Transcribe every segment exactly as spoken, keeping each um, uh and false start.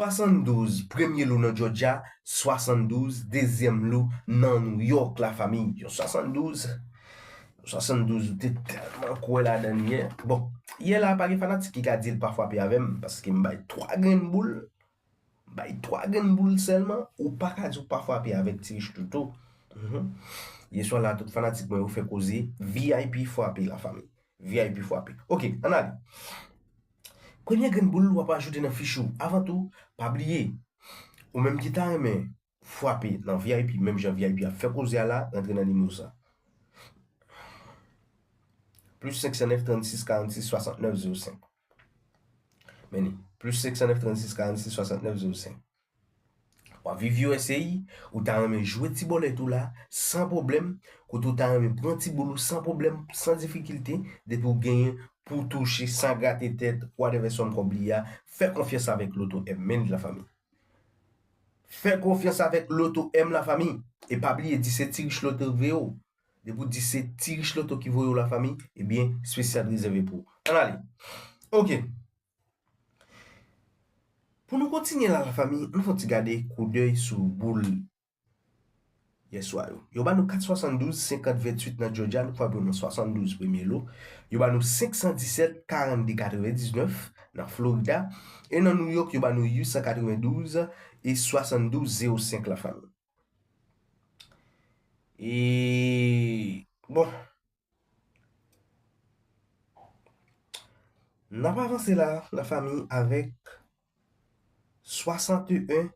Swasanndouz, premye lo nan Georgia, swasanndouz, dezyèm lo nan New York, lafanmi. Yon swasanndouz, yon swasanndouz, ou te tèlman kwè ladan l yè. Bon, yè la, pa gen fanatik ki ka di l pa frape avè m, paske m bay twa grenn boul. M bay twa grenn boul sèlman, ou pa ka di w pa frape avèk Ti Rich Loto. Mhm. Yè swa la, tout fanatik mwen yo fè koze, V I P frape, lafanmi. V I P frape. Ok, ann ale. Premye grenn boul w ap ajoute nan fich ou. Avan tou, pa bliye, ou menm ki ta renmen frape nan V I P, menm jan V I P ap fè koze a la, rantre nan nimewo sa. Plis senk san nèf, trannsis, karannsis, swasantnèf, zewo senk. Men li, plis senk san nèf, trannsis, karannsis, swasantnèf, zewo senk. W ap viv U S A, ou ta renmen jwe ti bòlèt ou la, san pwoblèm, kote w ta renmen pran ti boul ou san pwoblèm, san difikilte, depi w genyen pou w touche, san grate tèt, whatever sòm kòb li a, fè konfyans avèk Loto M, men li, lafanmi. Fè konfyans avèk Loto M, lafanmi. E pa bliye, di se Ti Rich Loto ki voye w. Depi w di se Ti Rich Loto ki voye w, lafanmi, ebyen, espesyal rezève pou ou. Ann ale. Ok. Pou nou kontinye la, lafanmi, nou fè yon ti gade koudèy sou boul yè swa yo. Yo ba nou kat swasanndouz, senkant, venntuit nan Georgia, nou frape yo nan swasanndouz premye lo. Yo ba nou senk san disèt, karannde, katrevendiznèf nan Florida. E nan New York, yo ba nou uit san katrevendouz e swasanndouz, zewo senk, lafanmi. E, bon. N ap avanse la, lafanmi, avèk swasanteyen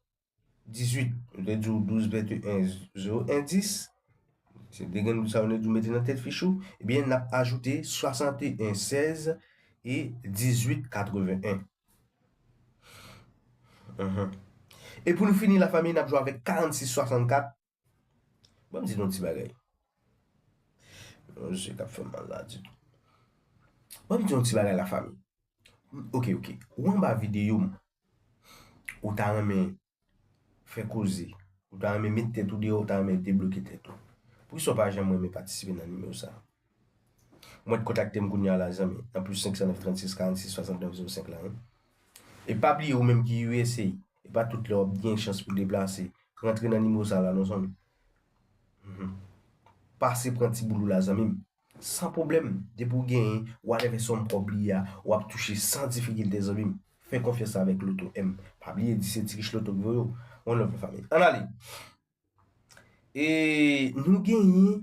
dizuit. M te di w douz venteyen zewo en dis. Se de grenn boul sa yo, nou di w mete nan tèt fich ou. Ebyen, n ap ajoute swasanteyen sèz e dizuit katreven en. Mhm. E pou nou fini, lafanmi, n ap jwe avèk karannsis swasannkat. Ban m di nou yon ti bagay. Yon je k ap fè m mal la ditou. Ban m di yon ti bagay, lafanmi. Ok, ok. Ou anba videyo m, ou ta renmen fè koze, ou ta renmen met tèt ou deyò, ou ta renmen debloke tèt ou. Poukisa w pa janm renmen patisipe nan nimewo sa a? Ou mèt kontakte m kounye a la, zanmi, nan plis senk san nèf, trannsis, karannsis, swasantnèf, zewo senk la, wi. E pa bliye, ou menm ki U S A, e pa tout lè w ap gen chans pou deplase. Rantre nan nimewo sa la, non, zanmi. Mhm. Pase pran ti boul ou la, zanmi m. San pwoblèm, depi w genyen, whatever sòm kòb li a, w ap touche san difikilte, zanmi m. Fè konfyans avèk Loto M. Pa bliye, di se Ti Rich Loto ki voye w. One love, lafanmi. Ann ale. E nou genyen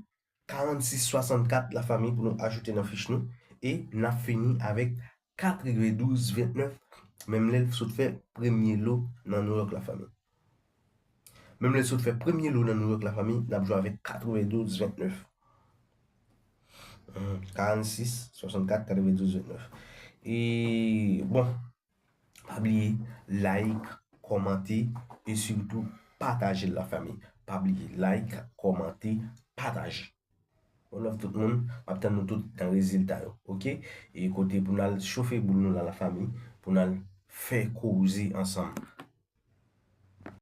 karannsis swasannkat, lafanmi, pou nou ajoute nan fich nou. E n ap fini avèk katrevendouz ventnèf, menm lè l sot fè premye lo nan New York, lafanmi. Menm lè l sot fè premye lo nan New York, lafanmi, n ap jwe avèk katrevendouz ventnèf. Karannsis swasannkat katrevendouz ventnèf. E, bon, pa bliye, like, kòmante e sitou pataje l, lafanmi. Pa bliye, like, kòmante, pataje. One love tout moun, m ap tann nou tout nan rezilta yo, ok? E kote pou n al chofe boul nou la, lafanmi, pou n al fè koze ansanm.